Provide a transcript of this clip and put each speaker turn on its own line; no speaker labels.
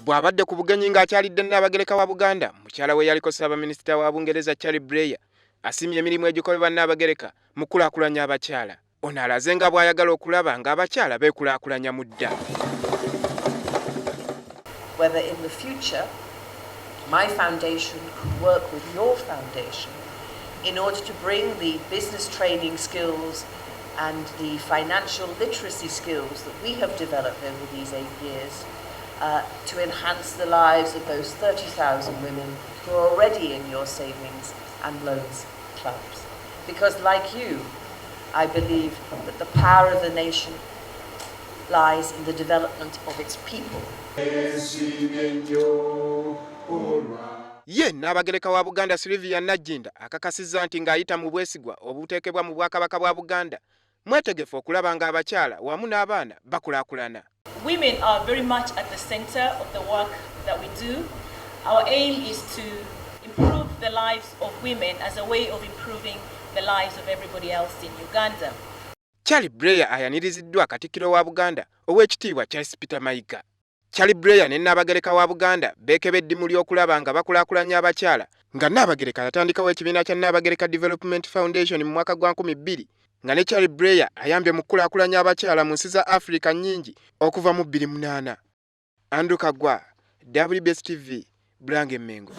Bw'abadde ku bugenyi ng'akyalidde Nnaabagereka wa Buganda, mukyala we yaliko Ssaabaminisita wa Bungereza Charlie Blair asiimye emirimu egikolebwa Nnaabagereka mu kukulaakulanya abakyala. Ono alaze nga bw'ayagala okulaba ng'abakyala beekulaakulanya mu dda.
Whether in the future my foundation could work with your foundation in order to bring the business training skills and the financial literacy skills that we have developed over these 8 years to enhance the lives of those 30,000 women who are already in your savings and loans clubs. Because, like you, I believe that the power of the nation lies in the development of its people.
Ye Nnaabagereka wa Buganda Sylvia Nagginda akakasizza nti ng'ayita mu bwesigwa obuteekebwa mu Bwakabaka bwa Buganda, mwetegefu okulaba ng'abakyala wamu n'abaana bakulaakulana.
Women are very much at the center of the work that we do. Our aim is to improve the lives of women as a way of improving the lives of everybody else in Uganda.
Charlie Blair ayaniriziddwa Katikkiro wa Buganda, Oweekitiibwa Charles Peter Mayiga. Charlie Blair ne Nnaabagereka wa Buganda beekeba eddimu ly'okulaba nga bakulaakulanya abakyala, nga Nnaabagereka yatandikawo ekibiina kya Nnaabagereka Development Foundation mu mwaka gwa 2000, nga ne Charlie Blair ayambye mu kukulaakulanya abakyala mu nsi za Afrika nnyingi okuva mu 2008. Andrew Kagwa, WBS TV, Bulange, Mmengo.